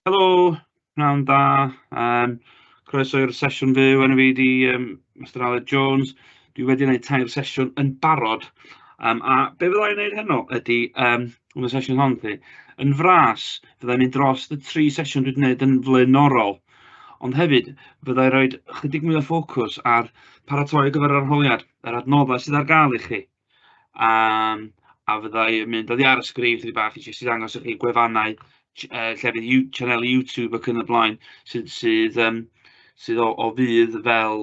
Helo, pnawn da. Croeso i'r sesiwn fyw. Enw fi 'di Mr Aled Jones. Dwi wedi gwneud tair sesiwn yn barod. A be fydda i'n wneud heno ydy, yn y sesiwn hon 'lly, yn fras, fydda i'n mynd dros y tri sesiwn dwi wedi gwneud yn flaenorol. Ond hefyd, fydda i'n rhoi chydig mwy o ffocws ar paratoi ar gyfer yr arholiad, yr adnoddau sydd ar gael i chi. A fydda i'n mynd oddi ar y sgrin chydig bach i jyst i ddangos i chi gwefannau, llefydd sianeli YouTube ac yn y blaen sydd o fudd fel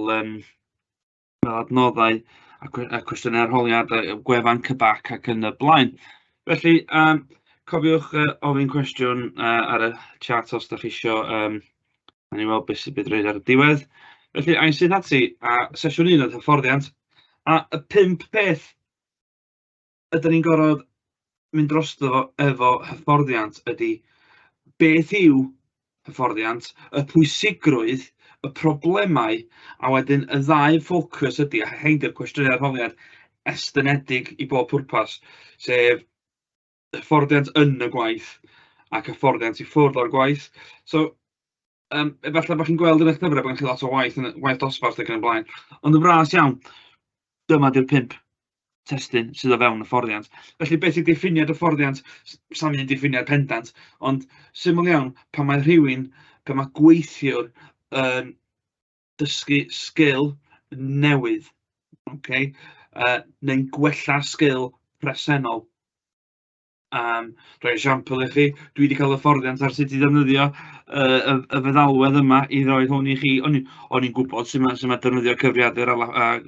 adnoddau a cwestiynau arholiad, gwefan CBAC ac yn y blaen. Felly, cofiwch ofyn cwestiwn ar y chat os ydych chi isio, a ni weld beth sydd beth roed ar y diwedd. Felly, a'n syth ati, a sesiwn 1 oedd hyfforddiant, a y 5 peth ydyn ni'n gorfod mynd drosto fo efo hyfforddiant ydy beth yw hyfforddiant, y pwysigrwydd, y problemau, a wedyn y ddau ffocws ydy, a rhain di'r cwestiynau arholiad estynedig i bob pwrpas, sef hyfforddiant yn y gwaith ac hyfforddiant i ffwrdd o'r gwaith. So, efallai bod chi'n gweld yn eich llyfrau bod gen chi lot o waith yn y waith dosbarth ac yn y blaen, ond yn fras iawn, dyma di'r 5 testun sydd o fewn hyfforddiant. Felly, beth yw diffiniad hyfforddiant? Sa'm un diffiniad pendant, ond syml iawn, pan mae rhywun, pan mae gweithiwr yn dysgu sgil newydd, okay, neu'n gwella sgil presennol. Rhoi esiampl i chi, dwi wedi cael hyfforddiant ar sut i ddefnyddio y feddalwedd yma i roi hwn i chi. O'n i'n gwybod sut ma defnyddio cyfrifiadur a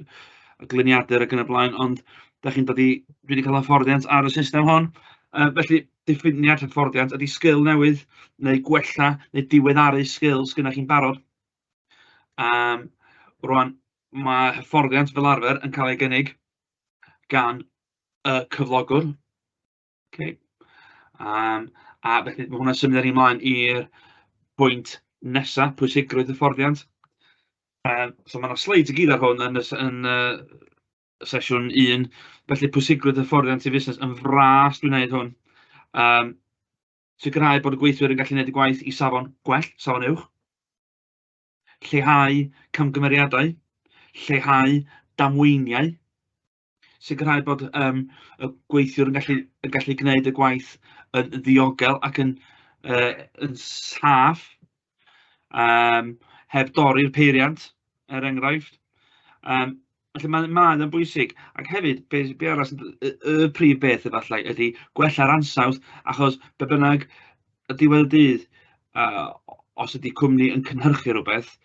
gliniadur ac yn y blaen, ond da chi'n dod i, dwi wedi cael hyfforddiant ar y system hon. Felly, diffiniad hyfforddiant ydy sgil newydd, neu gwella, neu diweddaru sgil sgynna chi'n barod. Rwan, mae hyfforddiant fel arfer yn cael ei gynnig gan y cyflogwr. Okay. A felly mae hwnna'n symud ni ymlaen i'r pwynt nesaf, pwysigrwydd hyfforddiant. So mae yna slides i gyd ar hwn yn y sesiwn 1. Felly pwysigrwydd hyfforddiant i fusnes yn fras dwi'n gwneud hwn. Sicrhau bod y gweithwyr yn gallu gwneud y gwaith i safon gwell, safon uwch. Lleihau camgymeriadau, lleihau damweiniau, sicrhau bod y gweithiwr yn gallu gwneud y gwaith yn ddiogel ac yn saff, heb dorri'r peiriant, er enghraifft. Felly mae o'n bwysig. Ac hefyd, be arall, y prif beth efallai ydy gwella'r ansawdd, achos be bynnag, y diwedd y dydd, os ydy cwmni yn cynhyrchu rhywbeth,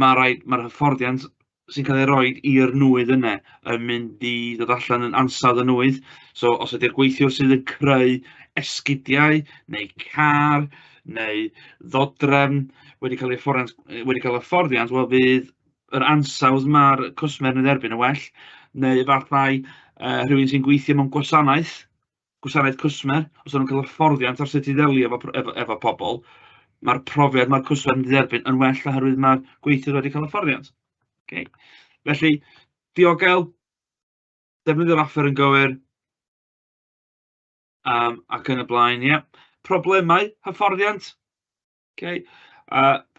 mae'r hyfforddiant sy'n cael ei roi i'r nwydd yna yn mynd i ddod allan yn ansawdd y nwydd. So os ydy'r gweithiwr sydd yn creu esgidiau neu car neu ddodrefn wedi cael hyfforddiant, wel fydd yr ansawdd mae'r cwsmer yn ei dderbyn yn well, neu efallai rhywun sy'n gweithio mewn gwasanaeth cwsmer, os ydyn nhw'n cael hyfforddiant ar sut i ddelio efo pobl, mae'r profiad mae'r cwsmer yn dderbyn yn well oherwydd mae'r gweithiwr wedi cael hyfforddiant. Okay. Felly, diogel, defnyddio'r offer yn gywir, ac yn y blaen, ie. Yeah. Problemau hyfforddiant. Okay.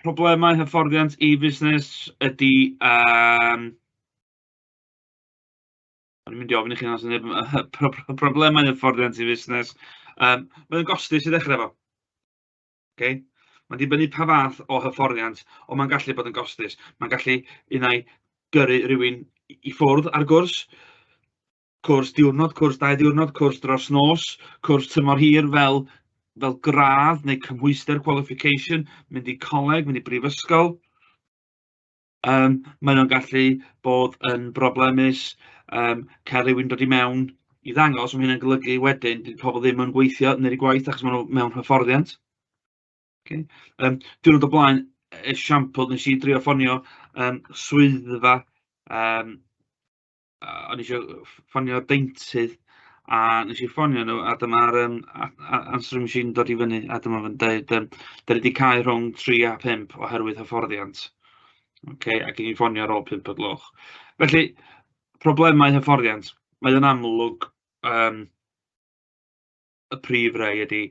Problemau hyfforddiant i fusnes ydy... O'n i'n mynd i ofyn i chi os neb problemau hyfforddiant i fusnes. Mae'n gostus i ddechrau efo. Okay? Mae'n dibynnu pa fath o hyfforddiant, ond mae'n gallu bod yn gostus. Mae'n gallu unai gyrru rhywun i ffwrdd ar gwrs, cwrs diwrnod, cwrs 2 diwrnod, cwrs dros nos, cwrs tymor hir fel gradd neu cymhwyster qualification, mynd i coleg, mynd i brifysgol. Maen nhw'n gallu bod yn broblemus, cael rhywun dod i mewn i ddangos, mae hynny'n golygu wedyn dydy pobl ddim yn gweithio yn eu gwaith achos maen nhw mewn hyfforddiant. Okay. Diwrnod o blaen, esiampl, nes i drio ffonio swyddfa, o'n i eisiau ffonio deintydd, a nes i ffonio nhw, a dyma'r answering machine dod i fyny, a dyma fo'n dweud, "Da ni wedi cau rhwng 3 a 5 oherwydd hyfforddiant." Okay, ac i ni ffonio ar ôl 5 o gloch. Felly, problemau hyfforddiant. Mae yn amlwg y prif rai ydy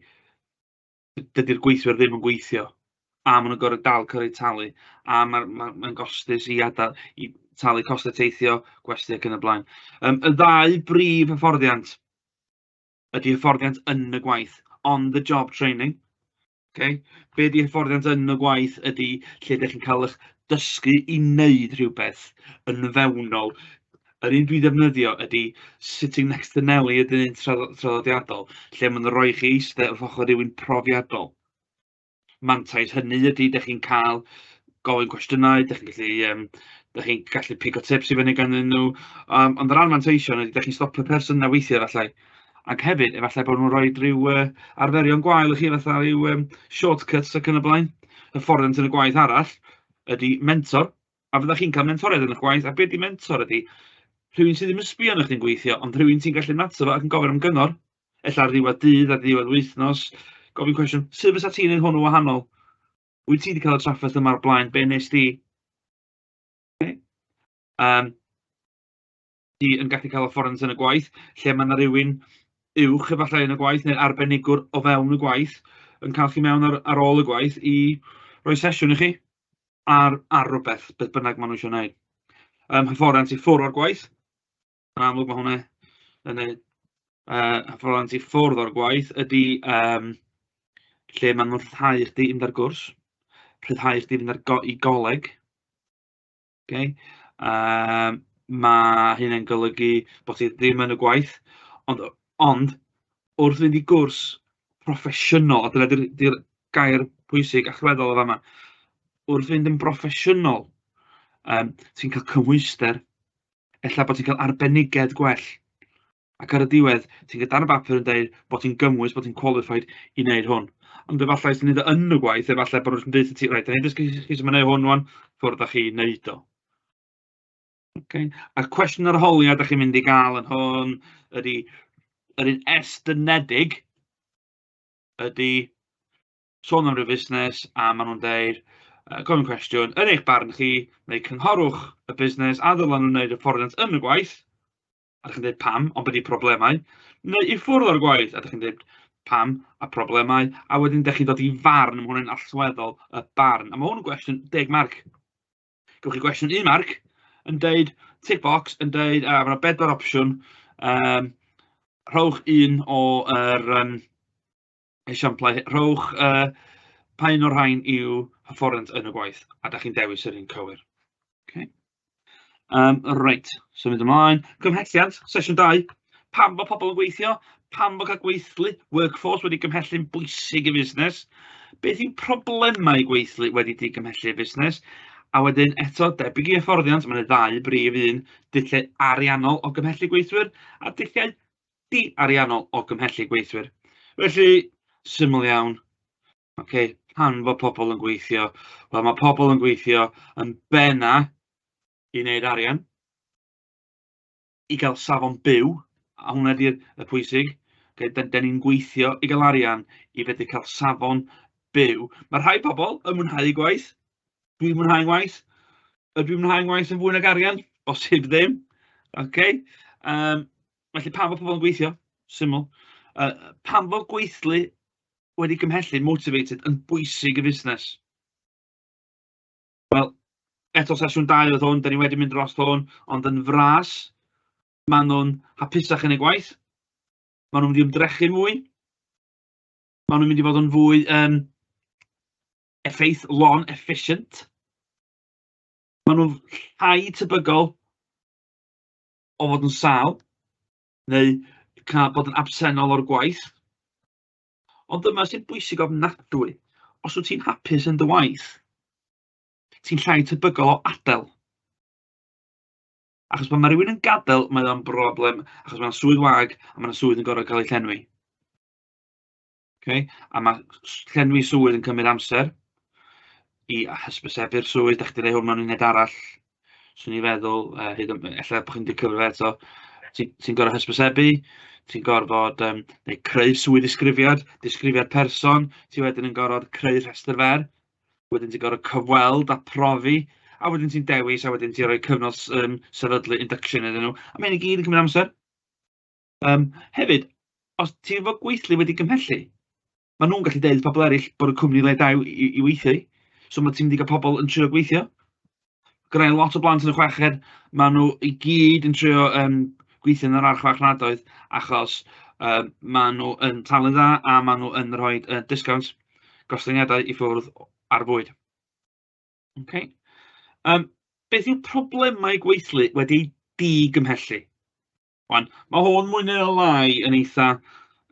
Dydy'r gweithwyr ddim yn gweithio, a maen nhw'n gorfod dal cael eu talu, a mae'n ma, ma gostus i adael, i talu costau teithio, gwesty ac yn y blaen. Y ddau brif hyfforddiant ydy hyfforddiant yn y gwaith, on the job training. Okay? Be ydy hyfforddiant yn y gwaith ydy lle ydych chi'n cael eich dysgu i wneud rhywbeth yn fewnol. Yr un dwi'n ddefnyddio ydy sitting next to Nelly ydy'n un traddodiadol, lle maen nhw'n rhoi chi eistedd wrth ochr rhywun profiadol. Mantais hynny ydy ydych chi'n cael gofyn cwestiynau, ydych chi'n gallu, ydych chi'n gallu pigo tips i fyny ganddyn nhw. Ond yr anfanteision ydy, ydych chi'n stopio person na weithiau efallai. Ac hefyd, efallai bod nhw'n rhoi rhyw arferion gwael i chi, fatha rhyw shortcuts ac yn y blaen. Hyfforddiant yn y gwaith arall ydy mentor. A fyddech chi'n cael mentoriaid yn eich gwaith, a be di mentor ydy rhywun sydd ddim yn sbio arnoch chi'n gweithio, ond rhywun ti'n gallu mynd ato fo ac yn gofyn am gyngor. Ella ar ddiwedd dydd, ar ddiwedd wythnos, gofyn cwestiwn, sut fysa ti'n neud hwn yn wahanol? Wyt ti wedi cael y trafferth yma o'r blaen, be nes di? Okay. Ti yn gallu cael hyfforddiant yn y gwaith, lle mae yna rywun uwch efallai yn y gwaith, neu arbenigwr o fewn y gwaith, yn cael chi mewn ar ôl y gwaith i roi sesiwn i chi ar rywbeth, beth bynnag maen nhw eisiau gwneud. Hyfforddiant i ffwrdd o'r gwaith. Yn amlwg mae hwnna yn neud. Hyfforddiant i ffwrdd o'r gwaith ydy lle maen nhw'n rhyddhau chdi i fynd ar gwrs, rhyddhau chdi i fynd i goleg. Okay. Mae hynny'n golygu bod ti ddim yn y gwaith, ond wrth fynd i gwrs proffesiynol, a dyna di'r gair pwysig allweddol o fama, wrth fynd yn broffesiynol, ti'n cael cymhwyster, ella bod ti'n cael arbenigedd gwell, ac ar y diwedd, ti'n cael darn o bapur yn dweud bod ti'n gymwys, bod ti'n qualified i wneud hwn. Ond efallai os ti'n neud o yn y gwaith, efallai bod nhw'n dweud ti, reit, da ni'n dysgu chi sut mae'n neud hwn rwan, ffwrdd â chi i wneud o. Okay. A'r cwestiwn arholiad da chi'n mynd i gael yn hwn ydy, yr un estynedig ydy sôn am ryw fusnes a maen nhw'n deud, gofyn cwestiwn, yn eich barn chi, neu cynghorwch y busnes a ddylen nhw wneud hyfforddiant yn y gwaith, a ydych chi'n dweud pam, ond beth ydy problemau, neu i ffwrdd o'r gwaith, a ydych chi'n dweud pam a problemau, a wedyn ydych chi'n dod i farn, mae hwn yn allweddol, y barn. A mae hwn yn gwestiwn 10 marc. Gewch chi gwestiwn 1 marc yn deud, tick box, yn deud, a mae yna bedwar opsiwn, rhowch un o'r esiamplau, rhowch pa un o'r rhain yw hyfforddiant yn y gwaith, a da chi'n dewis yr un cywir. Okay. Reit, symud ymlaen. Cymhelliant, sesiwn 2. Pam bod pobl yn gweithio? Pam bod cael gweithlu, workforce, wedi gymhellu'n bwysig i fusnes? Beth yw problemau gweithlu wedi digymhellu i fusnes? A wedyn eto, debyg i hyfforddiant, mae yna ddau brif un, dulliau ariannol o gymhellu gweithwyr a dulliau di-ariannol o gymhellu gweithwyr. Felly, syml iawn. Okay, pan fod pobl yn gweithio? Wel, mae pobl yn gweithio yn benna i wneud arian, i gael safon byw, a hwnna ydy'r y pwysig. Okay, da ni'n gweithio i gael arian i fedru cael safon byw. Mae rhai pobl yn mwynhau gwaith. Dwi'n mwynhau ngwaith. Ydw i'n mwynhau ngwaith yn fwy nag arian? Bosib ddim. Okay. Felly pam fod pobl yn gweithio? Syml. Pam fod gweithlu wedi gymhellu, motivated, yn bwysig i fusnes? Wel, eto sesiwn 2 oedd hwn, da ni wedi mynd dros hwn, ond yn fras, maen nhw'n hapusach yn eu gwaith, maen nhw'n mynd i ymdrechu mwy, maen nhw'n mynd i fod yn fwy effeithlon, efficient, maen nhw'n llai tebygol o fod yn sâl, neu cael bod yn absennol o'r gwaith. Ond dyma sy'n bwysig ofnadwy. Os wyt ti'n hapus yn dy waith, ti'n llai tebygol o adael. Achos pan mae rhywun yn gadael, mae o'n broblem, achos mae'n swydd wag a mae'n swydd yn gorfod cael ei llenwi. Okay? A mae llenwi swydd yn cymryd amser i hysbysebu'r swydd. Da chi wedi gwneud hwn mewn uned arall, swn i'n feddwl, hyd yn, ella bod chi'n wedi cyfrif eto. Ti'n gorfod hysbysebu, ti'n gorfod neu creu swydd ddisgrifiad, disgrifiad person, ti wedyn yn gorfod creu rhestr fer, wedyn ti'n gorfod cyfweld a profi, a wedyn ti'n dewis, a wedyn ti'n rhoi cyfnod sefydlu induction iddyn nhw, a mae hyn i gyd yn cymryd amser. Hefyd, os ti efo gweithlu wedi gymhellu, Maen nhw'n gallu deud pobl eraill bod y cwmni le da i, i, i weithio i. So mae ti'n mynd i gael pobl yn trio gweithio. Gyda i lot o blant yn y chweched, maen nhw i gyd yn trio gweithio yn yr archfarchnadoedd achos maen nhw yn talu'n dda a maen nhw yn rhoi discounts, gostyngiadau i ffwrdd ar fwyd. Okay. Beth yw problemau gweithlu wedi digymhellu? Wan, mae hwn mwy neu lai yn eitha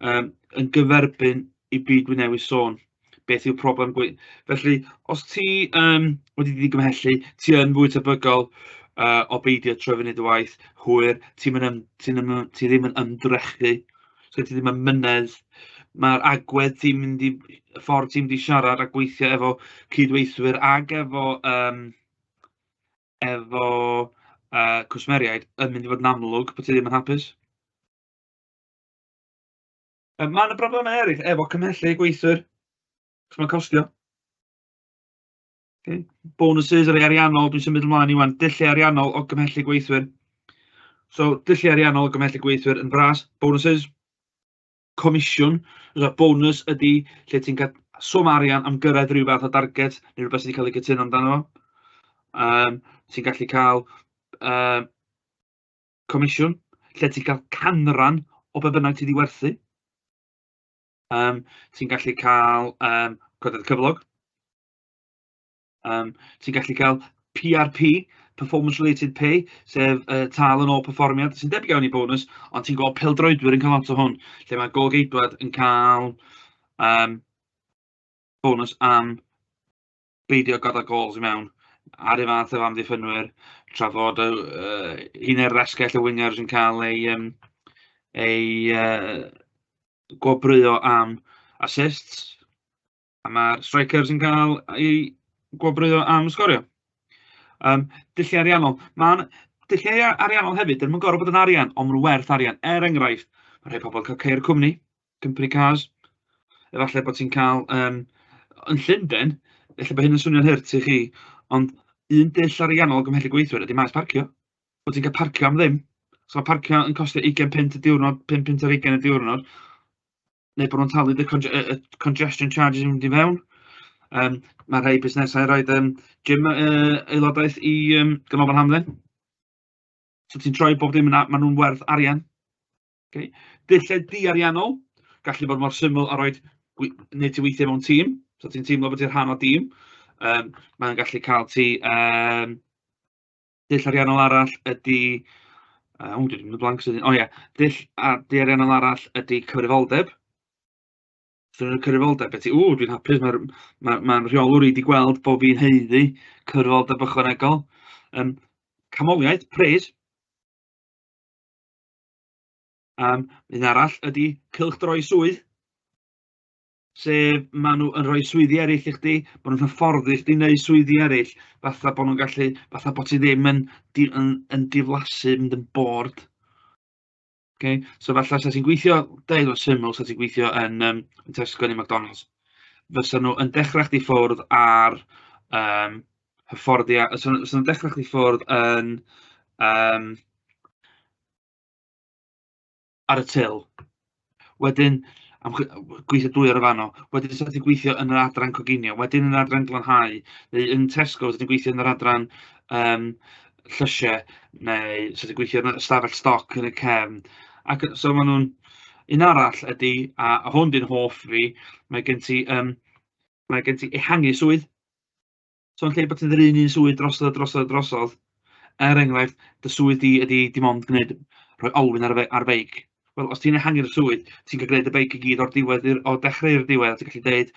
yn gyferbyn i byd dwi newydd sôn. Beth yw problem gwe-... Felly, os ti wedi digymhellu, ti yn fwy tebygol o beidio troi fyny dy waith hwyr, ti'n mynd ti ddim yn, ti ddim yn ymdrechu, so ti ddim yn mynedd. Mae'r agwedd ti'n mynd i, y ffordd ti'n mynd i siarad a gweithio efo cydweithwyr ag efo cwsmeriaid yn mynd i fod yn amlwg bod ti ddim yn hapus. Mae yna broblemau eraill efo cymhellu gweithwyr, achos mae'n costio. Okay. Bonuses, yr ariannol, dwi'n symud ymlaen i wan, dulliau ariannol o gymhellu gweithwyr. So, dulliau ariannol o gymhellu gweithwyr yn fras, bonuses, comisiwn. So, bonus ydy lle ti'n cael swm arian am gyrraedd rhyw fath o darged neu rhywbeth sydd wedi cael ei gytuno amdano fo. Ti'n gallu cael comisiwn lle ti'n cael canran o be bynnag ti wedi werthu. Ti'n gallu cael codiad cyflog. Ti'n gallu cael PRP, Performance Related Pay, sef tâl yn ôl perfformiad, sy'n debyg iawn i bonus, ond ti'n gweld pêl-droedwyr yn cael lot o hwn, lle mae gôl-geidwad yn cael bonus am beidio gadael gols i mewn, a'r un fath efo amddiffynwyr, tra fod y un ar yr esgell y wingers yn cael ei gwobrwyo am assists, a mae'r strikers yn cael eu gwobrwyo am sgorio. Dulliau ariannol. Mae'n dulliau ariannol hefyd, dyn nhw'n gorfod bod yn arian, ond maen nhw werth arian. Er enghraifft, mae rhai pobl yn cael ceir cwmni, company cars. Efallai bod ti'n cael, yn Llundain, efallai bod hyn yn swnio'n hurt i chi, ond un dull ariannol o gymhellu gweithwyr ydy maes parcio. Bod ti'n cael parcio am ddim. So mae parcio yn costio 20 punt y diwrnod, 5 punt ar 20 y diwrnod, neu bod nhw'n talu y congestion charges yn mynd i fewn. Mae rhai busnesau yn rhoi gym aelodaeth i ganolfan hamdden. So ti'n troi bob dim yna, maen nhw'n werth arian. Okay. Dulliau di-ariannol, gallu bod mor syml a rhoi neu ti weithio mewn tîm, so ti'n teimlo bod ti'n rhan o dîm. Mae'n gallu cael ti. Dull ariannol arall ydy, o, dwi wedi mynd blank sydyn. O ie, dull a di-ariannol arall ydy cyfrifoldeb. So yn y cyfrifoldeb, beth i, ww, dwi'n hapus, mae'r ma rheolwr i wedi gweld bod fi'n haeddu cyfrifoldeb ychwanegol. Canmoliaeth, praise. Un arall ydy cylchdroi swydd, sef maen nhw yn rhoi swyddi eraill i chdi, maen nhw'n hyfforddi chdi neu swyddi eraill, fatha bod nhw'n gallu, fatha bod ti ddim yn diflasu, mynd yn bored. Okay? So falle sa ti'n gweithio, deud o'n syml, sa ti'n gweithio yn Tesco neu McDonald's, fysa nhw yn dechrau chdi ffwrdd ar hyfforddiad, fysa nhw'n dechrau chdi ffwrdd yn ar y til. Wedyn, am gweithio 2 ar y fanno. Wedyn sa ti'n gweithio yn yr adran coginio, wedyn yn yr adran glanhau, neu yn Tesco sa ti'n gweithio yn yr adran llysiau, neu sa ti'n gweithio yn y stafell stoc yn y cefn. Ac so maen nhw'n... Un arall ydy, a hwn di'n hoff fi, mae gen ti ehangu swydd. So yn lle bod ti'n yr un un swydd drosodd, drosodd, drosodd, er enghraifft, dy swydd di ydy dim ond gwneud rhoi olwyn ar feic. Wel, os ti'n ehangu'r swydd, ti'n cael gwneud y beic i gyd o'r diwedd i'r, o dechrau i'r diwedd, ti'n gallu deud,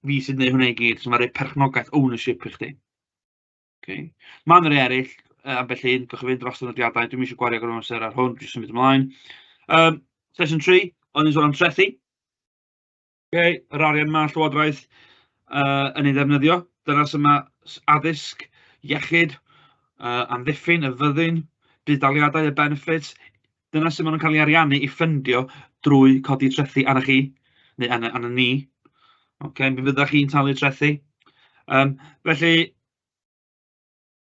fi sy'n gwneud hwnna i gyd, so mae'n rhoi perchnogaeth, ownership i chdi. Okay. Mae yna rei eraill, ambell un, gewch chi fynd dros y nodiadau, dwi'm eisiau gwario gormod o amser ar hwn, dwi'n symud ymlaen. Session 3, o'n i'n sôn am trethi. Okay, yr arian mae Llywodraeth yn ei ddefnyddio. Dyna sy'n mae addysg, iechyd, amddiffyn, y fyddin, budd-daliadau, y benefits. Dyna sy'n maen nhw'n cael ei ariannu i ffyndio drwy codi trethi arna chi, neu arna ni. Okay, mi fyddech chi'n talu trethi. Felly,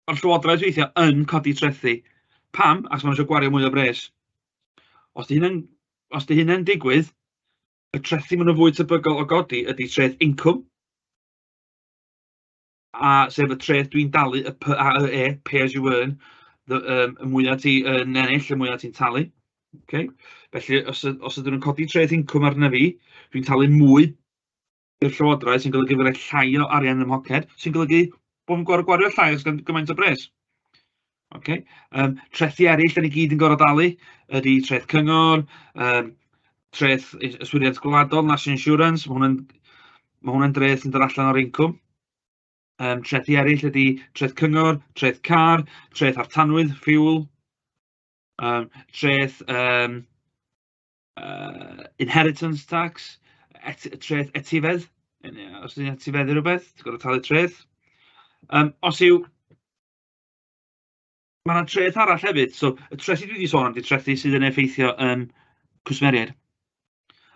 mae'r Llywodraeth weithiau yn codi trethi. Pam? Achos maen nhw eisiau gwario mwy o bres. Os di hynny'n digwydd, Y trethi maen nhw'n fwy tebygol o godi ydy treth incwm, a sef y treth dwi'n dalu, y PAYE, pay as you earn, the, y mwyaf ti yn ennill, y mwyaf ti'n talu. Okay? Felly, os, os ydyn nhw'n codi treth incwm arna fi, dwi'n talu mwy i'r llywodraeth, sy'n golygu fod llai o arian yn 'y mhoced, sy'n golygu bod fi'n gorfod gwario llai os gan gymaint o bres. Okay? Trethi eraill da ni gyd yn gorfod dalu ydy treth cyngor, treth yswiriant gwladol, National Insurance, mae hwnna'n ma hwnna'n dreth yn dod allan o'r incwm. Trethi eraill ydy treth cyngor, treth car, treth ar tanwydd, fuel, treth inheritance tax, treth etifedd, os ydyn etifeddu rhywbeth, ti'n gorfod talu treth. Os yw... Mae yna treth arall hefyd, so y trethi dwi wedi sôn am 'di trethi sydd yn effeithio cwsmeriaid.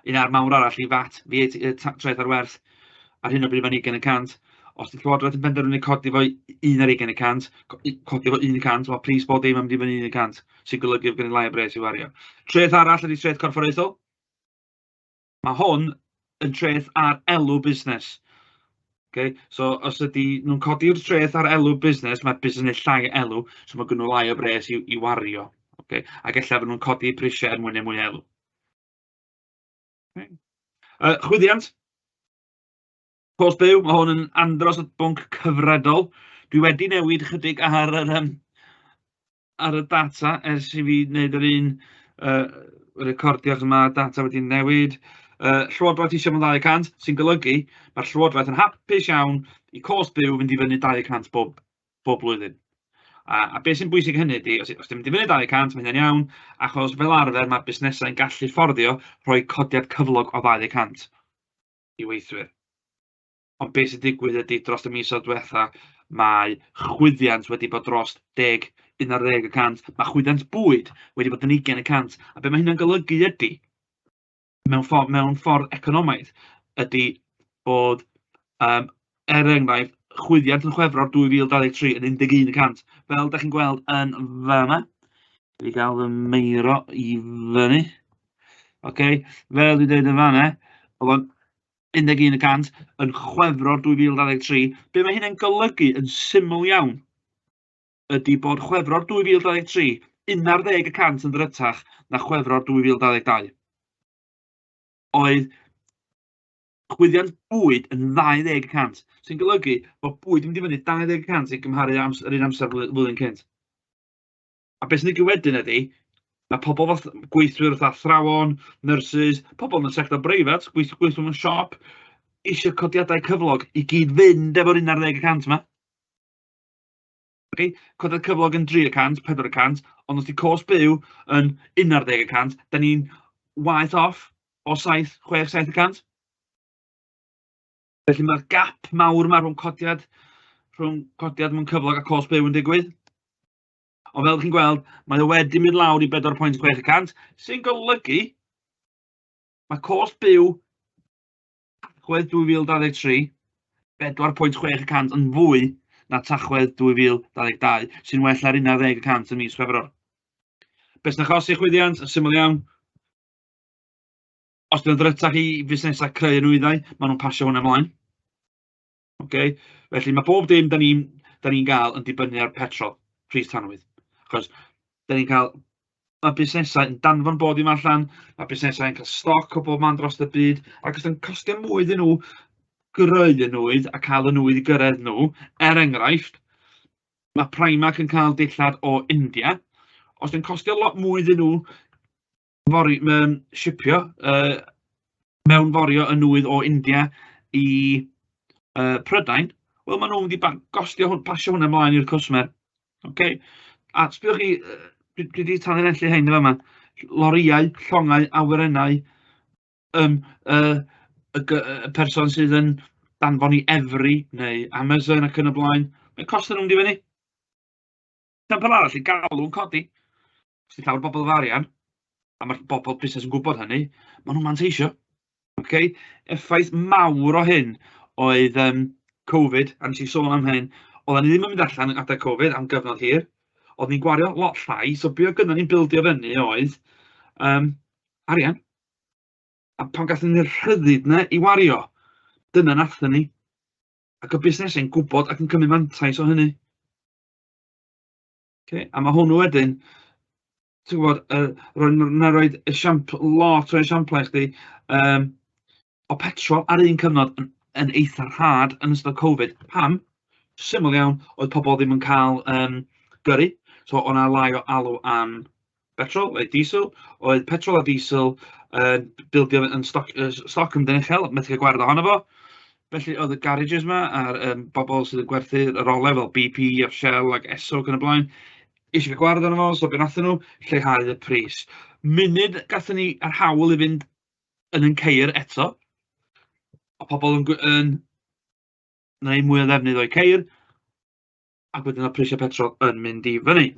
Un ar mawr arall i VAT, VAT, treth ar werth, ar hyn o bryd mae'n 20%. Os 'di Llywodraeth yn penderfynu codi fo 21%, codi fo 1%, mae pris bob dim yn mynd i fyny 1%, sy'n golygu fod gen i lai o bres i wario. Treth arall ydy treth corfforaethol. Mae hwn yn treth ar elw busnes. Okay? So os ydy nhw'n codi'r treth ar elw busnes, mae busnes yn llai elw, so mae gen nhw lai o bres i wario. Okay? Ac ella fod nhw'n codi prisiau er mwyn neud mwy o elw. Okay. Chwyddiant. Cost byw, mae hwn yn andros o bwnc cyfredol. Dwi wedi newid chydig ar yr, ar y data ers i fi wneud yr un recordio, achos mae data wedi newid. Llywodraeth eisiau mewn 200, sy'n golygu mae'r Llywodraeth yn hapus iawn i cost byw fynd i fyny 200 bob blwyddyn. A beth sy'n bwysig hynny ydy, os ti'n mynd i fyny 200, mae hynny'n iawn, achos fel arfer mae busnesau'n gallu fforddio rhoi codiad cyflog o 200 i weithwyr. Ond beth sy'n digwydd ydy dros y misoedd diwetha, mae chwyddiant wedi bod dros 10, 11%. Mae chwyddiant bwyd wedi bod yn 20%. A be mae hynna'n golygu ydy, mewn ffordd economaidd, ydy bod, er enghraifft, chwyddiant yn Chwefror 2023 yn 11%. Fel da chi'n gweld yn fan'na, dwi wedi cael fy meiro i fyny. Okay, fel dwi'n dweud yn fan'na, oedd o'n 11% yn Chwefror 2023. Be mae hynna'n golygu yn syml iawn ydy bod Chwefror 2023 11% yn ddrytach na Chwefror 2022. Oedd chwyddiant bwyd yn 20%, sy'n golygu bod bwyd yn mynd i fyny 20% i gymharu yr un amser flwyddyn cynt. A beth sy'n digwydd wedyn ydy, mae pobl fath gweithwyr fatha athrawon, nyrsys, pobl yn y sector breifat, gweithwyr mewn siop, eisiau codiadau cyflog i gyd fynd efo'r 11% yma. Okay? Codiad cyflog yn 300, 400, ond os di cost byw yn 11%, da ni'n waeth off o 7, 6, 7%. Felly mae'r gap mawr yma rhwng codiad mewn cyflog a cost byw yn digwydd. Ond fel chi'n gweld, mae o wedi mynd lawr i 4.6%, sy'n golygu mae cost byw Tachwedd 2023, 4.6% yn fwy na Tachwedd 2022, sy'n well na'r 11% ym mis Chwefror. Beth sy'n achosi chwyddiant? Yn syml iawn, os dyn nhw'n ddrytach i fusnesau creu nwyddau, maen nhw'n pasio hwnna ymlaen. Okay? Felly mae bob dim da ni'n ni gael yn dibynnu ar petrol, pris tanwydd. Achos da ni'n cael, mae busnesau yn danfon bob dim allan, mae busnesau yn cael stoc o bob man dros y byd, ac os yn costio mwy iddyn nhw greu y nwydd a cael y nwydd i gyrraedd nhw, er enghraifft, mae Primark yn cael dillad o India, os yn costio lot mwy iddyn nhw fori, shipio, mewnforio y nwydd o India i Prydain, wel maen nhw'n mynd i gostio hwn, pasio hwnna ymlaen i'r cwsmer. Okay? A sbiwch chi, dwi wedi tanlinellu hein yn fama, lorïau, llongau, awyrennau, y person sydd yn danfon i Evri neu Amazon ac yn y blaen, mae'n costio nhw'n mynd i fyny. Esiampl arall i galw'n codi. Os 'di llawer o bobl efo arian, a mae'r bobl busnes yn gwybod hynny, maen nhw'n manteisio. Okay? Effaith mawr o hyn oedd Covid, a nes i sôn am hyn, oedden ni ddim yn mynd allan yn adeg Covid am gyfnod hir, oedden ni'n gwario lot llai, so be oedd gynnon ni'n bildio fyny oedd arian. A pan gathon ni'r rhyddid 'na i wario, dyna nathon ni. Ac o busnesau'n gwybod ac yn cymryd mantais o hynny. Okay? A mae hwnnw wedyn, ti'n gwybod, roi, na roed esiampl, lot o esiamplau i chdi, o petrol ar un cyfnod yn eitha rhad yn ystod Covid. Pam? Syml iawn, oedd pobl ddim yn cael gyrru, so o'na lai o alw am petrol neu diesel. Oedd petrol a diesel yn bildio yn stoc, stoc yn mynd yn uchel, methu cael gwared ohono fo. Felly oedd y garages yma a'r bobl sydd yn gwerthu yr olew fel BP a Shell ac Esso ac yn y blaen, eisiau cael gwared ohono fo, so be wnaethon nhw? Lleihau y pris. Munud gathon ni yr hawl i fynd yn ein ceir eto, a pobl yn gwneud mwy o ddefnydd o'u ceir, ac wedyn oedd prisiau petrol yn mynd i fyny.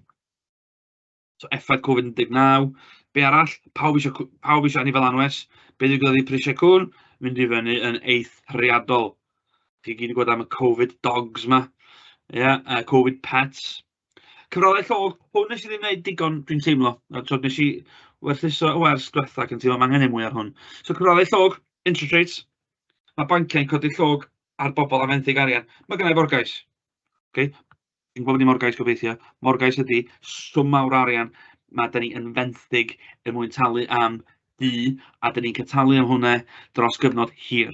So effaith Covid-19. Be arall? Pawb eisiau anifail anwes. Be ddigwyddodd i prisiau cŵn? Mynd i fyny yn eithriadol. Chi gyd yn gwybod am y Covid dogs ma. Ie, yeah, Covid pets. Cyfrolau llog, hwn nes i ddim wneud digon, dwi'n teimlo. So, nes i werthuso y wers diwetha ac yn teimlo mae angen ei mwy ar hwn. So cyfrolau llog, interest rates. Mae banciau'n codi llog ar bobl am fenthyg arian. Mae gennau forgais. Okay? Dwi'n gwybod bod ni morgais gobeithio. Morgais ydy swm mawr arian mae da ni yn fenthyg er mwyn talu am dŷ, a da ni'n cael talu am hwnna dros gyfnod hir.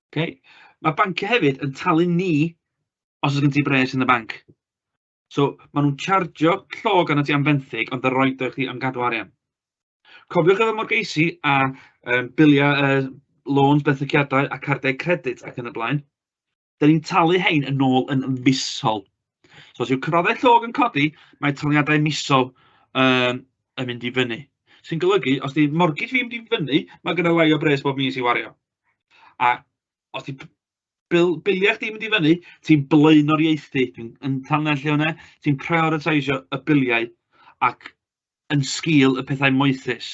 Okay? Mae banciau hefyd yn talu ni os oes gen ti bres yn y banc. So, maen nhw'n chargio llog arno ti am fenthyg, ond yn rhoid o i chdi am gadw arian. Cofiwch efo morgeisi a biliau, loans, benthyciadau a cardiau credit ac yn y blaen, da ni'n talu hein yn ôl yn fisol. So, os yw cyfraddau llog yn codi, mae taliadau misol yn mynd i fyny. Sy'n golygu, os di mortgage fi'n mynd i fyny, mae gynna lai o bres bob mis i wario. A os di biliau chdi'n mynd i fyny, ti'n blaenoriaethu, dwi'n yn tanlinellu hwnna, ti'n prioritisio y biliau ac yn sgil y pethau moethus.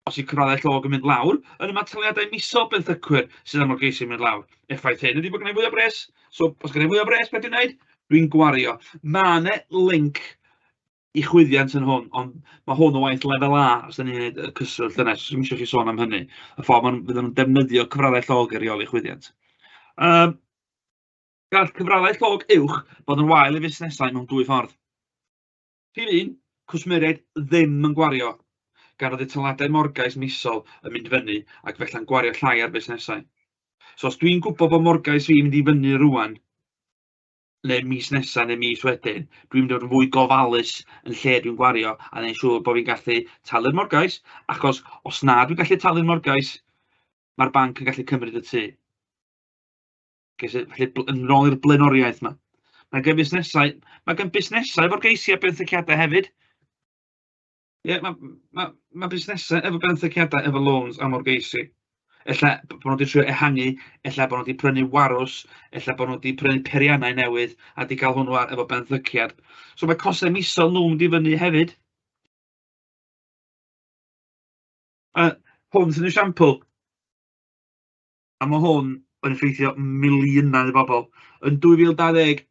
Os yw cyfraddau llog yn mynd lawr, yna mae taliadau misol benthycwyr sydd am morgeisi yn mynd lawr. Effaith hyn ydy bod gen i fwy o bres. So, os gen i fwy o bres, beth dwi'n gwneud? Dwi'n gwario. Mae yna link i chwyddiant yn hwn, ond mae hwn yn waith lefel A, os da ni'n gwneud y cyswllt yna, so ddim eisiau chi sôn am hynny, y ffordd maen fydden nhw'n defnyddio cyfraddau llog i reoli chwyddiant. Gall cyfraddau llog uwch fod yn wael i fusnesau mewn dwy ffordd. Rhif un, cwsmeriaid ddim yn gwario, gan fod eu taladau morgais misol yn mynd fyny ac felly'n gwario llai ar fusnesau. So os dwi'n gwybod bod morgais fi'n mynd i fyny rŵan, neu mis nesa neu mis wedyn, dwi'n mynd i fod yn fwy gofalus yn lle dwi'n gwario a neud siŵr bod fi'n gallu talu'r morgais, achos os na dwi'n gallu talu'r morgais, mae'r banc yn gallu cymryd y tŷ. Okay, so, felly, yn ôl i'r blaenoriaeth yma. Mae gen busnesau forgeisi a benthyciadau hefyd. Ie, ma' busnesau efo benthyciadau, efo loans a morgeisi. Ella bod nhw wedi trio ehangu, ella bod nhw wedi prynu warws, ella bod nhw wedi prynu peiriannau newydd a 'di cael hwnnw ar efo benthyciad. So mae costau misol nhw'n mynd i fyny hefyd. A hwn sy'n esiampl. A mae hwn yn effeithio miliynau o bobl. Yn 2020,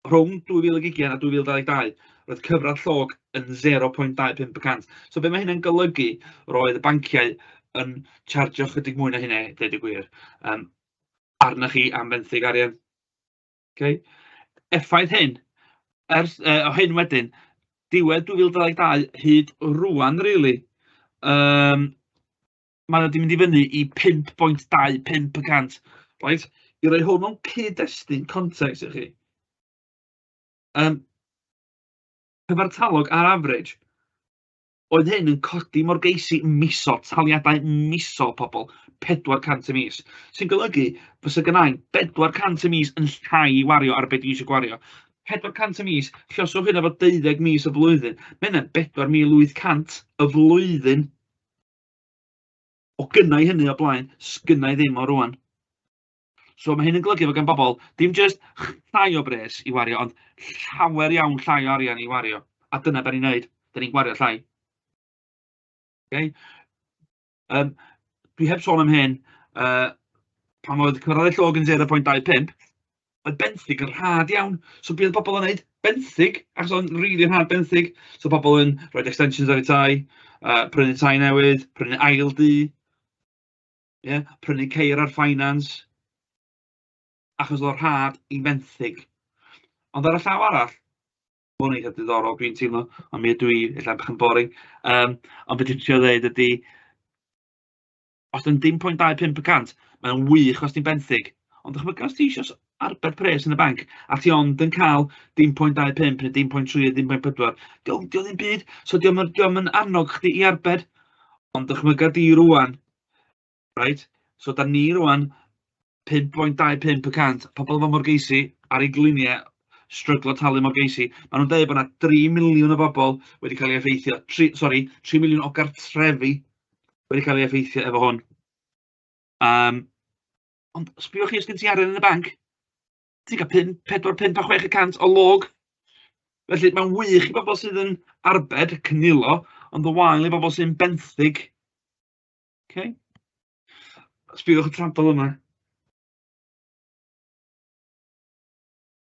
rhwng 2020 a 2022, roedd cyfradd llog yn 0.25%. So be mae hynny'n golygu, roedd y banciau yn chargio chydig mwy na hynna, deud y gwir, arnoch chi am fenthyg arian. Okay? Effaith hyn, ers, o hyn wedyn, diwedd 2022 hyd rwan, really, mae wedi mynd i fyny i 5.25%. Right? I roi hwn mewn cyd-destun, context i chi. Cyfartalog ar average, oedd hyn yn codi morgeisi misol, taliadau misol pobl, 400 y mis. Sy'n golygu fysa gynna i 400 y mis yn llai i wario ar beth dwi eisiau gwario. 400 y mis, lluoswch hynna efo 12 mis y flwyddyn. Mae hynna'n 4,800 y flwyddyn. O gynnau hynny o blaen, sgynnau ddim o rwan. So mae hyn yn golygu fod gan bobl dim jyst llai o bres i wario, ond llawer iawn llai o arian i wario. A dyna da ni'n neud, da ni'n gwario llai. Okay? Dwi heb sôn am hyn, pan oedd cyfraddau llog yn 0.25, oedd benthyg yn rhad iawn. So be oedd bobl yn neud? Benthyg, achos oedd o'n rili rhad benthyg. So pobl yn rhoi extensions ar eu tai, prynu tai newydd, prynu ail dŷ. Ie, prynu ceir ar finance, achos oedd o rhad i fenthyg. Ond ar y llaw arall, ma' hwn eitha diddorol dwi'n teimlo, ond mi ydw i ella bach yn boring. Ond beth dwi'n trio ddeud ydy, os yn dim 0.25%, mae'n wych os ti'n benthyg. Ond dychmyga os ti eisiau arbed pres yn y banc, a ti ond yn cael dim 0.25 neu dim 0.3 dim 0.4, dio ddim byd. So dio'm yn annog chdi i arbed. Ond dychmyga di rwan, right? So da ni rwan 5.25%, pobl efo morgeisi ar eu gliniau, stryglo talu morgeisi. Maen nhw'n dweud bod yna 3 miliwn o bobl wedi cael ei effeithio, tri, sorry, 3 miliwn o gartrefi wedi cael ei effeithio efo hwn. Ond sbïwch chi os gen ti arian yn y banc, ti'n cael 5, 4, 5 a 6% o log. Felly mae'n wych i bobl sydd yn arbed, cynilo, ond yn wael i bobl sy'n benthyg. Okay. Sbïwch y trampol yma.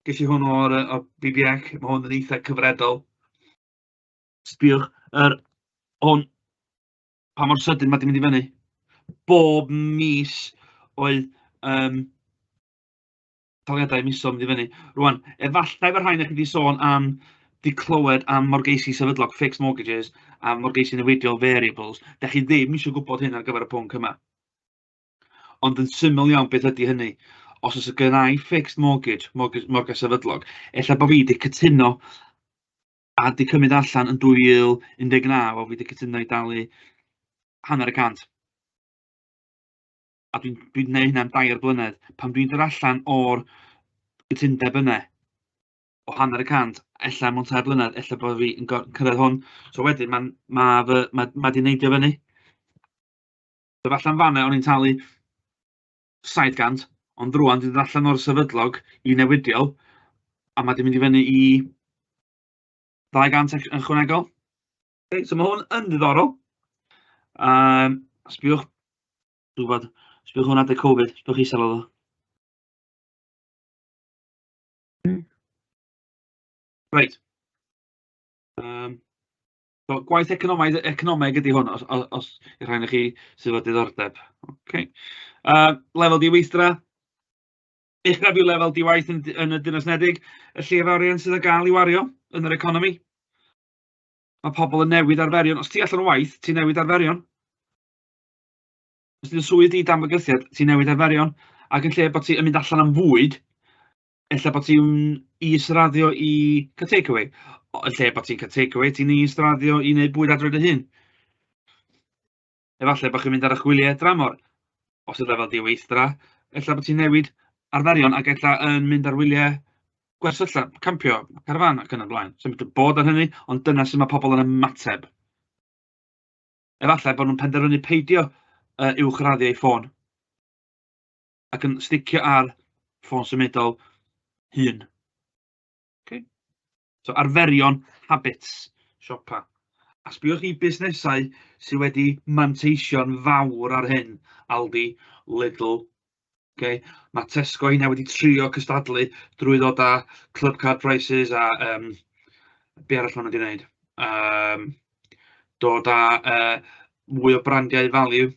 Ges i hwn o'r o BBEC, mae hwn yn eitha cyfredol. Sbïwch yr hwn, pa mor sydyn mae di mynd i fyny. Bob mis oedd taliadau misol mynd i fyny. Rwan, efallai fy rhain chi wedi sôn am, di clywed am morgeisi sefydlog, fixed mortgages, a morgeisi newidiol, variables. Da chi ddim eisiau gwybod hyn ar gyfer y pwnc yma. Ond yn syml iawn, beth ydy hynny? Os oes gen i fixed mortgage, morgais sefydlog, ella bod fi wedi cytuno a di cymryd allan yn 2019, o fi wedi cytuno i dalu 0.5%. A dwi'n dwi gwneud hynna am 3 blynedd. Pan dwi'n dod allan o'r gytundeb yna, o 0.5%, ella mewn 3 blynedd, ella bod fi yn cyrraedd hwn. So wedyn mae'n ma fy, ma, ma di neidio fyny. So falle'n fanna o'n i'n talu 700, ond rwan dwi'n dod allan o'r sefydlog i newidiol, a mae di mynd i fyny i 200 yn ychwanegol. Okay, so mae hwn yn ddiddorol. Sbiwch, dwi'n gwybod, sbiwch hwn adeg Covid, sbiwch isel oedd o. Reit. So, gwaith economaidd, economeg ydy hwn, os i rhai chi sydd efo diddordeb. Okay. Lefel diweithdra. Uchaf yw lefel diwaith yn y Deyrnas Unedig, y lleiaf arian sydd ar gael i wario yn yr economi. Mae pobl yn newid arferion. Os ti allan o waith, ti'n newid arferion. Os ti'n swydd di dan bygythiad, ti'n newid arferion. Ac yn lle bod ti yn mynd allan am fwyd, ella bod ti'n israddio i cael takeaway. Yn lle bod ti'n cael takeaway, ti'n israddio i wneud bwyd adre dy hun. Efallai bod chi'n mynd ar eich gwyliau dramor. Os yw'r lefel diweithdra, ella bod ti'n newid arferion ac ella yn mynd ar wyliau gwersylla, campio, carafan ac yn y blaen. Sdim byd bod ar hynny, ond dyna sut mae pobl yn ymateb. Efallai bod nhw'n penderfynu peidio uwchraddio eu ffôn ac yn sticio ar ffôn symudol hŷn. Okay. So arferion, habits, siopa. A sbiwch i busnesau sydd wedi manteisio'n fawr ar hyn. Aldi, Lidl. Okay. Mae Tesco hynna wedi trio cystadlu drwy ddod â club card prices a be arall maen nhw wedi gwneud? Dod â mwy o brandiau value.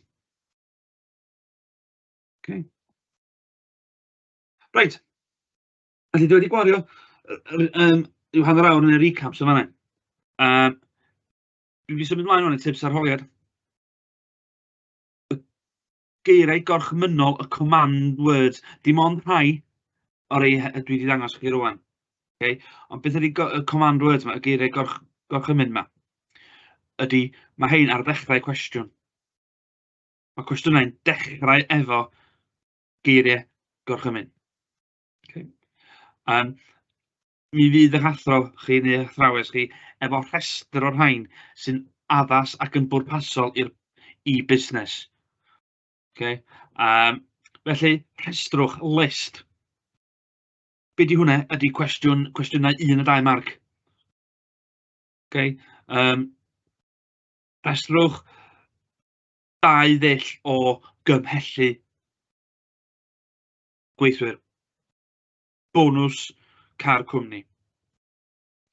Okay. Reit. Felly dwi wedi gwario ryw hanner awr yn y recaps yn fanna. Dwi'n mynd i symud ymlaen rwan i tips arholiad. Y geiriau gorchmynnol, y command words, dim ond rhai o'r rei dwi wedi dangos chi rwan. Okay? Ond beth ydy y command words yma, y geiriau gorchymyn yma? Ydy, mae hein ar ddechrau cwestiwn. Mae cwestiynau'n dechrau efo geiriau gorchymyn. Okay. Mi fydd eich athro chi neu eich athrawes chi efo rhestr o'r rhain sy'n addas ac yn bwrpasol i'r i busnes. Okay. Felly, rhestrwch, list. Be di hwnna? Ydy cwestiynau 1 a 2 marc. Okay. Rhestrwch dau ddull o gymhellu gweithwyr. Bonws car cwmni.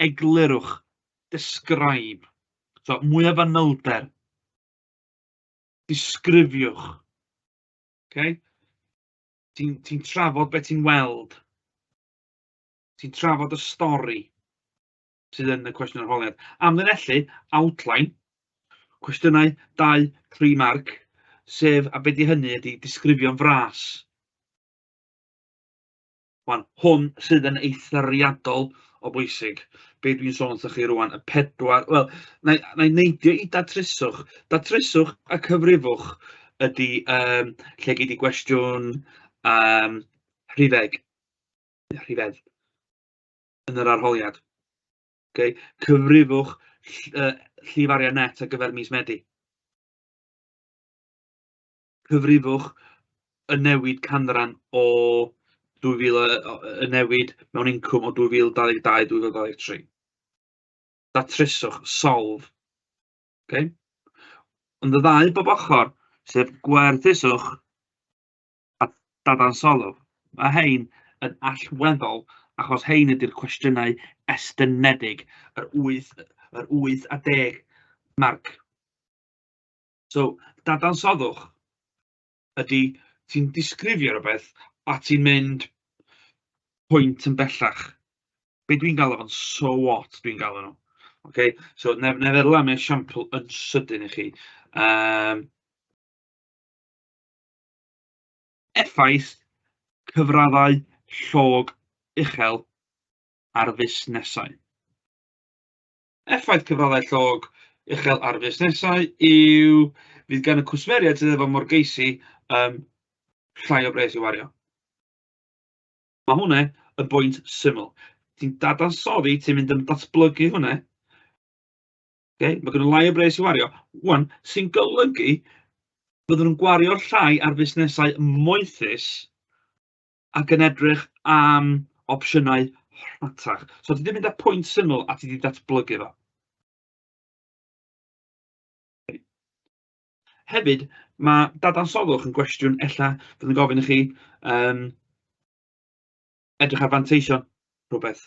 Eglurwch, describe. So, mwy o fanylder. Disgrifiwch. Okay? Ti'n ti trafod beth ti'n weld. Ti'n trafod y stori sydd yn y cwestiwn arholiad. Amlinellu, outline, cwestiynau 2, 3 marc, sef, a be di hynny ydy disgrifio'n fras. Wan, hwn sydd yn eithriadol o bwysig. Be dwi'n sôn wrthych chi rwan, y pedwar, wel, na i neidio i datryswch. Datryswch a cyfrifwch ydy lle gei di gwestiwn rhifeg, rhifedd yn yr arholiad. Okay? Cyfrifwch llif arian net ar gyfer mis Medi. Cyfrifwch y newid canran o 2000, y newid mewn incwm o 2022-2023. Datryswch, solve. Okay? Ond y ddau bob ochr, sef gwerthuswch a dadansoddwch, mae hein yn allweddol achos hein ydy'r cwestiynau estynedig, yr 8, yr 8 a 10 marc. So, dadansoddwch ydy ti'n disgrifio rhywbeth a ti'n mynd pwynt yn bellach. Be dwi'n galw fo'n so what dwi'n galw nhw. Okay? So, na i feddwl am esiampl yn sydyn i chi. Effaith cyfraddau llog uchel ar fusnesau. Effaith cyfraddau llog uchel ar fusnesau yw fydd gan y cwsmeriaid sydd efo morgeisi llai o bres i wario. Mae hwnna yn bwynt syml. Ti'n dadansoddi, ti'n mynd yn datblygu hwnna. Okay? Mae gen nhw lai o bres i wario. Wan, sy'n golygu bydden nhw'n gwario llai ar fusnesau moethus ac yn edrych am opsiynau rhatach. So ti 'di mynd â pwynt syml a ti 'di datblygu fo. Hefyd, mae dadansoddwch yn gwestiwn ella fydd yn gofyn i chi edrych ar fanteision rhywbeth.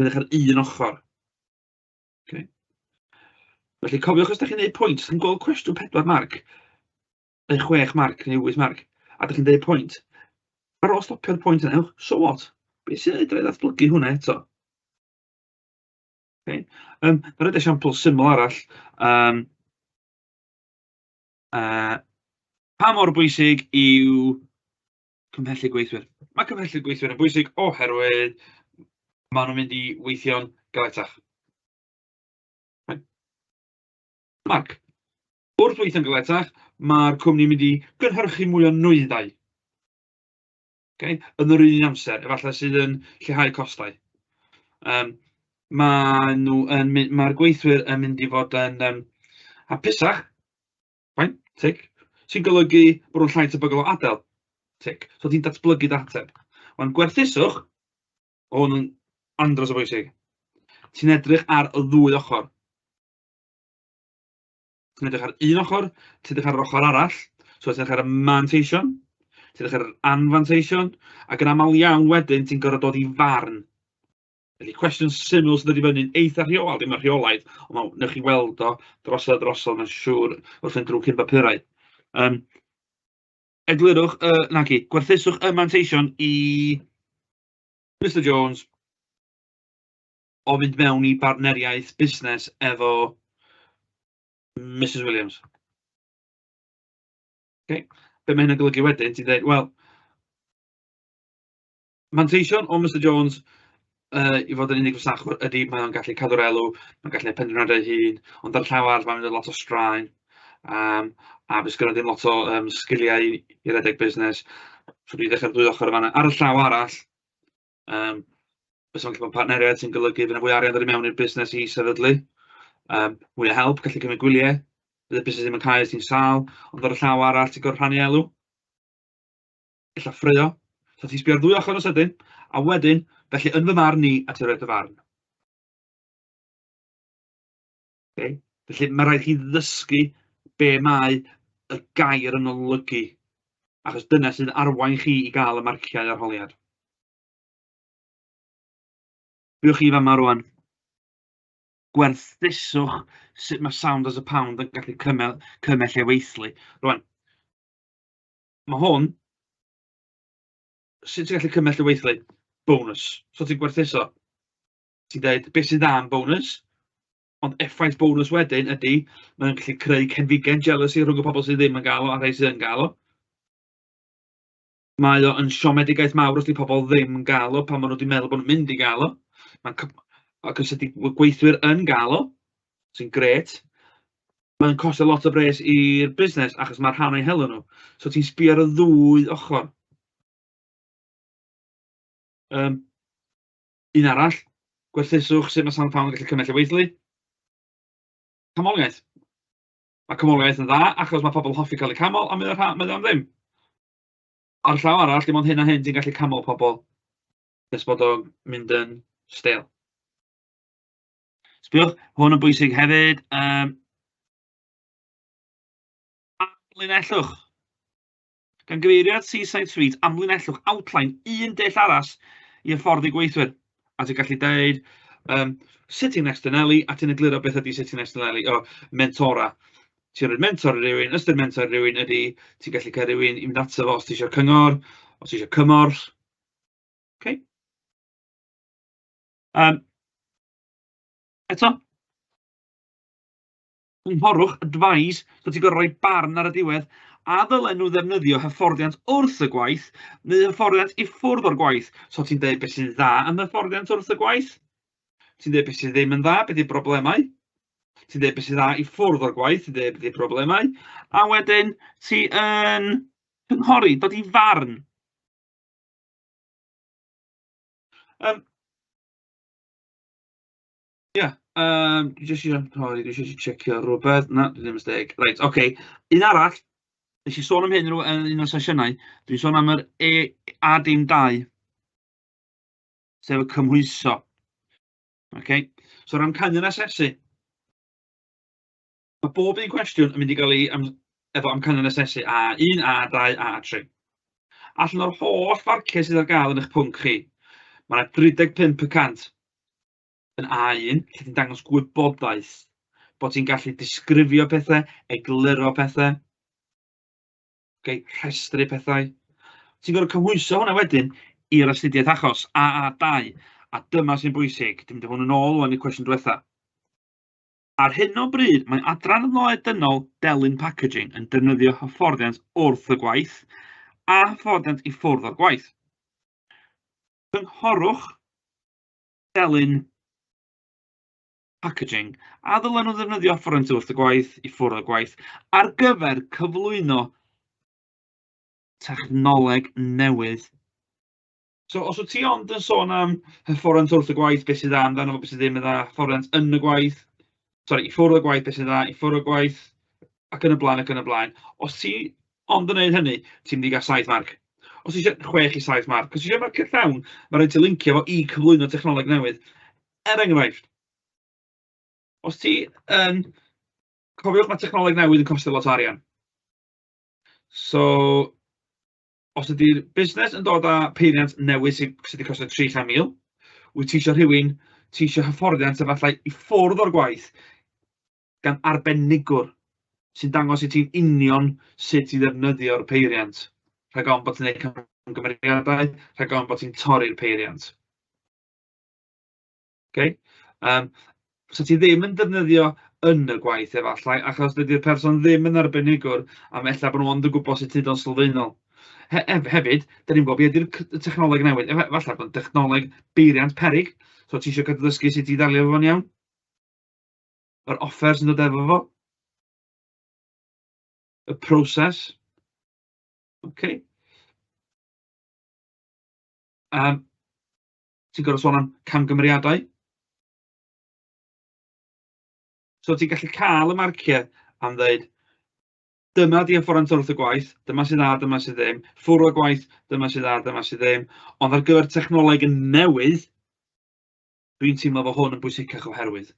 Edrych ar un ochr. Okay. Felly cofiwch os ydych chi'n gwneud pwynt, os chi'n gweld cwestiwn 4 marc, neu 6 marc, neu 8 marc, a ydych chi'n dweud pwynt, ar ôl stopio'r pwynt yna, ewch, so what? Be sy'n ei ddatblygu hwnna eto? Okay. Mae'n rhaid esiampl syml arall. Pa mor bwysig yw cymhellu gweithwyr? Mae cymhellu gweithwyr yn bwysig oherwydd maen nhw'n mynd i weithio'n galetach. Marc, wrth weithio'n galetach, mae'r cwmni'n mynd i gynhyrchu mwy o nwyddau. Okay? Yn yr un amser, efallai sydd yn lleihau costau. Mae'r gweithwyr yn mynd i fod yn hapusach, fine, tick, sy'n golygu bod nhw'n llai tebygol o adael, tick. So ti'n datblygu dy ateb. Wan, gwerthuswch, hwn yn andros o bwysig. Ti'n edrych ar y ddwy ochr. Ti'n edrych ar un ochr, ti'n edrych ar yr ochr arall, so ti'n edrych ar y manteision, ti'n edrych ar yr anfanteision, ac yn aml iawn wedyn ti'n gorfod dod i farn. Felly cwestiwn syml sy'n dod i fyny'n eitha rheol, ddim yn rheolaidd, ond newch chi weld o drosodd a drosodd, mae'n siŵr, wrth fynd drwy cyn bapurau. Eglurwch, naci, gwerthuswch y manteision i Mr Jones o fynd mewn i bartneriaeth busnes efo Mrs Williams. Okay. Be mae hynny'n golygu wedyn, ti'n dweud, wel, manteision o Mr Jones i fod yn unig fasnachwr ydy mae o'n gallu cadw'r elw, mae'n gallu gwneud penderfyniadau ei hun, ond ar y llaw arall mae'n mynd â lot o straen, a fydd gynno ddim lot o sgiliau i redeg busnes. So dwi'n dechrau'r ddwy ochr yn fan'na. Ar y llaw arall, fysa fo'n gallu bod yn partneriaid sy'n golygu fydd 'na fwy o arian dod i mewn i'r busnes i sefydlu, mwy o help, gallu cymryd gwyliau, bydd y busnes ddim yn cau os ti'n sâl, ond ar y llaw arall ti'n gorfod rhannu elw, ella ffraeo. So ti'n sbio ar ddwy ochr yn sydyn, a wedyn, felly yn fy marn i, a ti'n rhoi dy farn. Okay? Felly mae rhaid chi ddysgu be mae y gair yn olygu, achos dyna sy'n arwain chi i gael y marciau arholiad. Buwch chi fama rwan. Gwerthuswch sut mae sound as a pound yn gallu cymell ei weithlu. Rwan, Mae hwn, sut ti'n gallu cymell y weithlu? Bonus. So ti'n gwerthuso. Ti'n dweud, beth sy'n dda am bonus? Ond effaith bonus wedyn ydy, mae'n gallu creu cenfigen, jealousy rhwng y pobl sydd ddim yn gael o a rhai sydd yn gael o. Mae o yn siomedigaeth mawr os 'di pobl ddim yn gael o pan maen nhw wedi meddwl bod nhw'n mynd i gael o. Mae'n ac os ydy gweithwyr yn gael o, sy'n grêt, mae'n costio lot o bres i'r busnes achos mae'r rhan o'i helo nhw. So ti'n sbio ar y ddwy ochr. Un arall, gwerthuswch sut mae Sound Pound yn gallu cymell y weithlu. Canmoliaeth. Mae canmoliaeth yn dda achos mae pobl hoffi cael eu camol a mae o'n mae am ddim. Ar y llaw arall, dim ond hyn a hyn ti'n gallu camol pobl nes bod o'n mynd yn stale. Sbiwch, hwn yn bwysig hefyd. Amlinellwch. Gan gyfeirio at Seaside Suite, amlinellwch outline un dull arall i hyfforddi gweithwyr. A ti'n gallu deud, sitting next to Nelly, a ti'n egluro beth ydy sitting next to Nelly, o, mentora. Ti'n rhoi mentor i rywun, ystyr mentor i rywun ydy ti'n gallu cael rhywun i mynd ato fo os ti eisiau cyngor, os ti eisiau cymorth. Okay. Eto, cynghorwch, advise, so ti'n gorfod rhoi barn ar y diwedd, a ddylen nhw ddefnyddio hyfforddiant wrth y gwaith neu hyfforddiant i ffwrdd o'r gwaith. So ti'n deud beth sy'n dda am hyfforddiant wrth y gwaith, ti'n deud beth sydd ddim yn dda, beth ydy broblemau, ti'n deud beth sy'n dda i ffwrdd o'r gwaith, ti'n deud beth ydy broblemau, a wedyn ti yn cynghori, dod i farn. Ie, dwi jyst isio, sori, dwi jyst isio checio rhywbeth. Na, dwi ddim yn steg. Reit, oce. Un arall, nes i sôn am hyn yn un o'r sesiynau, dwi'n sôn am yr E A dim 2, sef y cymhwyso. Oce, so yr amcanion asesu. Mae bob un cwestiwn yn mynd i gael ei efo amcanion asesu A1, A2, A3. Allan o'r holl farciau sydd ar gael yn eich pwnc chi, mae yna 35% yn A1, lle ti'n dangos gwybodaeth, bod ti'n gallu disgrifio pethau, egluro pethau, okay, rhestru pethau. Ti'n gorfod cymhwyso hwnna wedyn i'r astudiaeth achos, AA2, a dyma sy'n bwysig. Dwi'n mynd i hwn yn ôl wan i'r cwestiwn diwetha. Ar hyn o bryd, mae Adran Adnoddau Dynol Delyn Packaging yn defnyddio hyfforddiant wrth y gwaith a hyfforddiant i ffwrdd o'r gwaith. Cynghorwch Delyn Packaging a ddylen nhw ddefnyddio hyfforddiant wrth y gwaith i ffwrdd o'r gwaith ar gyfer cyflwyno technoleg newydd. So os wyt ti ond yn sôn am hyfforddiant wrth y gwaith, beth sydd dda amdano fo, beth sydd ddim yn dda, hyfforddiant yn y gwaith, sori, i ffwrdd o'r gwaith, beth sydd dda, i ffwrdd o'r gwaith, ac yn y blaen, ac yn y blaen. Os ti ond yn gwneud hynny, ti'n mynd i gael 7 marc. Os ti eisiau 6 i 7 marc, os ti eisiau marciau llawn, mae rhaid ti lincio fo i cyflwyno technoleg newydd. Er enghraifft, os ti yn... Cofiwch, mae technoleg newydd yn costio lot o arian. So, os ydy'r busnes yn dod â peiriant newydd sydd wedi costio 300,000, wyt ti eisiau rhywun, ti eisiau hyfforddiant efallai i ffwrdd o'r gwaith gan arbenigwr sy'n dangos i ti'n union sut i ddefnyddio'r peiriant, rhag ofn bod ti'n gwneud camgymeriadau, rhag ofn bod ti'n torri'r peiriant. Okay? So ti ddim yn defnyddio yn y gwaith efallai, achos dydy'r person ddim yn arbenigwr, am ella bod nhw ond yn gwybod sut i wneud o'n sylfaenol. Hefyd, da ni'n gwybod beth ydy'r technoleg newydd. Efallai bod yn technoleg beiriant peryg, so ti eisiau cael dysgu sut i ddelio efo fo'n iawn. Yr offer sy'n dod efo fo. Y proses. Okay. Ti'n gorfod sôn am camgymeriadau. So ti'n gallu cael y marciau am ddeud, dyma di hyfforddiant wrth y gwaith, dyma sydd dda, dyma sydd ddim, ffwrdd o'r gwaith, dyma sydd dda, dyma sydd ddim. Ond ar gyfer technoleg yn newydd, dwi'n teimlo fod hwn yn bwysicach oherwydd.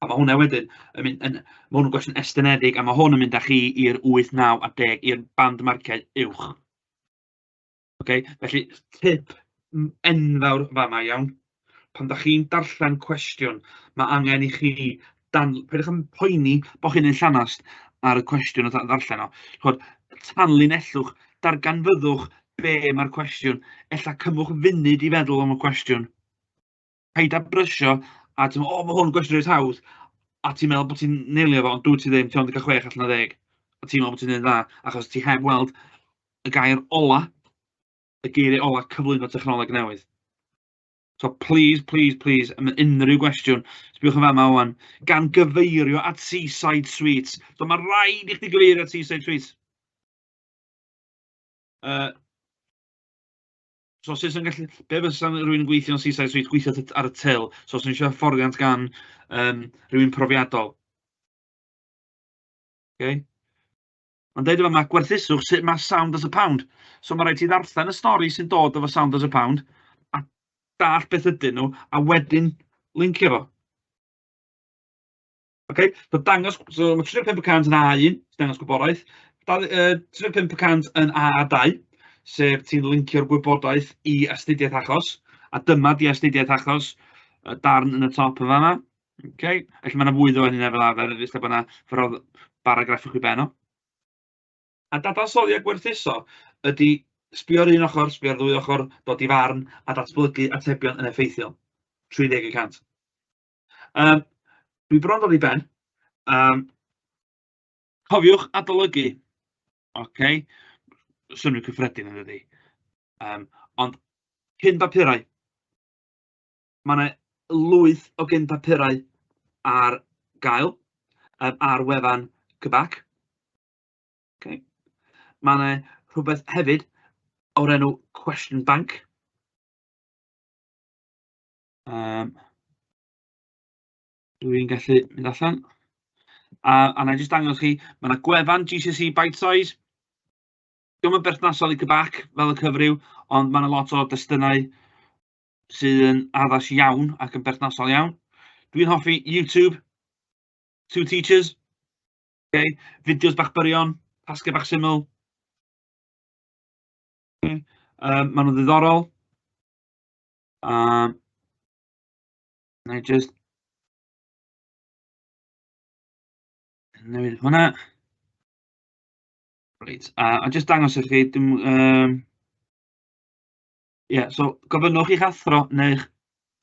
A mae hwnna wedyn yn mynd, yn, mae hwn yn gwestiwn estynedig, a mae hwn yn mynd â chi i'r 8, 9 a 10, i'r band marciau uwch. Okay? Felly, tip enfawr fama iawn. Pan da chi'n darllen cwestiwn, mae angen i chi dan... Peidiwch yn poeni bod chi'n un llanast ar y cwestiwn o ddarllen o. Chod, tanlinellwch. Darganfyddwch be mae'r cwestiwn. Ella cymwch funud i feddwl am y cwestiwn. Paid â brysio a ti'n meddwl, o, mae hwn yn gwestiwn reit hawdd. A ti'n meddwl bod ti'n neilio fo, ond dwyt ti ddim, ti ond yn cael 6 allan o 10. A ti'n meddwl bod ti'n neud yn dda, achos ti heb weld y gair ola, y geiriau ola cyflwyno technoleg newydd. So please, please, please, am unrhyw gwestiwn, sbiwch yn fama wan, gan gyfeirio at Seaside Suites. So mae rhaid i chdi gyfeirio at Seaside Suites. So sut sy'n gallu, be fysa rhywun yn gweithio yn Seaside Suites, gweithio ar y til, so os eisiau hyfforddiant gan rhywun profiadol. Okay. Mae'n deud yma, gwerthuswch sut mae Sound as a Pound. So mae rhaid ti ddarllen y stori sy'n dod efo Sound as a Pound, a dall beth ydyn nhw, a wedyn lincio fo. Okay? So dangos, so mae 35% yn A1, sy'n dangos gwybodaeth, 35% yn A2, sef ti'n lincio'r gwybodaeth i astudiaeth achos, a dyma di astudiaeth achos, y darn yn y top yn fan'na. Okay? Felly mae yna fwy o hynny fel arfer, felly bod yna ffordd baragraff uwch i ben o. A dadansoddi a gwerthuso ydy sbio ar un ochr, sbio ar ddwy ochr, dod i farn a datblygu atebion yn effeithiol. 30%. Dwi bron dod i ben. Cofiwch adolygu. Okay. Synnwyr cyffredin yn dydi. Ond cyn bapurau, mae yna lwyth o gyn papurau ar gael ar wefan CBAC. Okay. Mae yna rhywbeth hefyd o'r enw Question Bank. Dwi'n gallu mynd allan. A na i jyst dangos chi, mae yna gwefan GCSE Bite Size. Dio'm yn berthnasol i CBAC fel y cyfryw, ond mae yna lot o destunau sydd yn addas iawn ac yn berthnasol iawn. Dwi'n hoffi YouTube, Two Teachers, okay. Fideos bach byrion, tasgau bach syml. Okay. Maen nhw'n ddiddorol. Na i just newid hwnna. Reit, a just dangos i chi, dim, ie, so gofynnwch i'ch athro neu'ch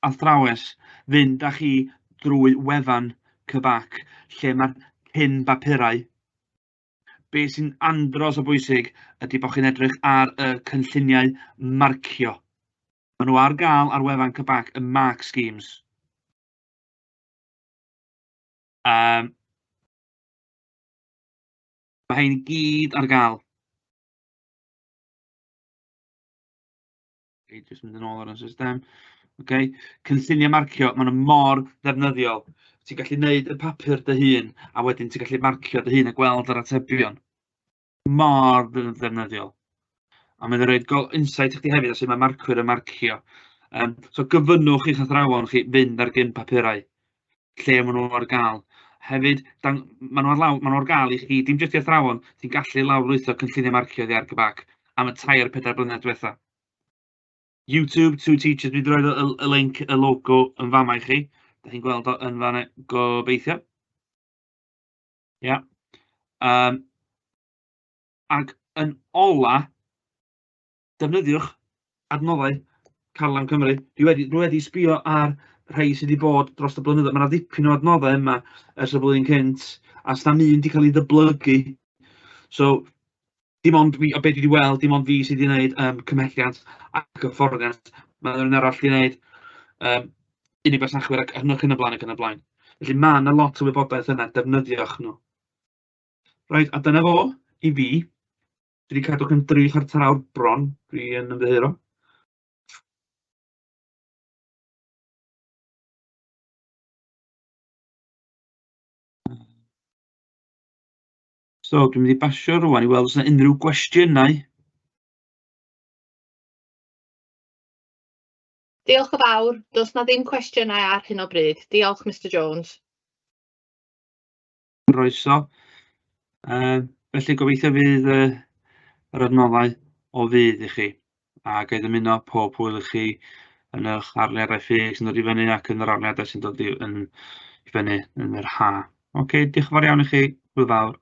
athrawes fynd â chi drwy wefan CBAC lle mae'r cyn bapurau. Be sy'n andros o bwysig ydy bod chi'n edrych ar y cynlluniau marcio. Maen nhw ar gael ar wefan CBAC, y mark schemes. Mae rhain i gyd ar gael. Okay, jyst mynd yn ôl ar y system. Okay. Cynlluniau marcio, maen nhw mor ddefnyddiol. Ti'n gallu gwneud y papur dy hun, a wedyn ti'n gallu marcio dy hun a gweld yr atebion. Mor ddefnyddiol. A mae'n rhoi insight i chdi hefyd, os mae marcwyr yn marcio. So gofynnwch i'ch athrawon chi fynd ar gyn papurau, lle maen nhw ar gael. Hefyd, maen nhw ar law, maen nhw ar gael i chi, dim jyst i athrawon, ti'n gallu lawrlwytho cynlluniau marcio oddi ar CBAC am y 3-4 blynedd diwetha. YouTube, Two Teachers, dwi wedi rhoi y link, y logo yn fama i chi. Da chi'n gweld o yn fanna gobeithio. Ia. Ac yn ola, defnyddiwch adnoddau Carlam Cymru. Dwi wedi sbio ar rhai sydd wedi bod dros y blynyddoedd. Mae yna ddipyn o adnoddau yma ers y blwyddyn cynt, a s'na un wedi cael ei ddyblygu. So, dim ond fi, o be dwi wedi weld, dim ond fi sydd wedi gwneud cymhelliant ac hyfforddiant. Mae rhywun arall wedi gwneud unig fasnachwyr ac yn y blaen ac yn y blaen. Felly mae yna lot o wybodaeth yna, defnyddiwch nhw. Reit, a dyna fo i fi. Dwi wedi cadw chi'n 3/4 awr bron, dwi yn ymddiheuro. So, dwi'n mynd i basio rwan i weld os yna unrhyw gwestiynau. Diolch yn fawr. Does na ddim cwestiynau ar hyn o bryd. Diolch, Mr Jones. Croeso. Felly gobeithio fydd yr adnoddau o fudd i chi, a ga i ddymuno pob hwyl i chi yn eich arholiadau ffug sy'n dod i fyny ac yn yr arholiadau sy'n dod i fyny yn yr ha. Oce, diolch yn fawr iawn i chi. Hwyl fawr.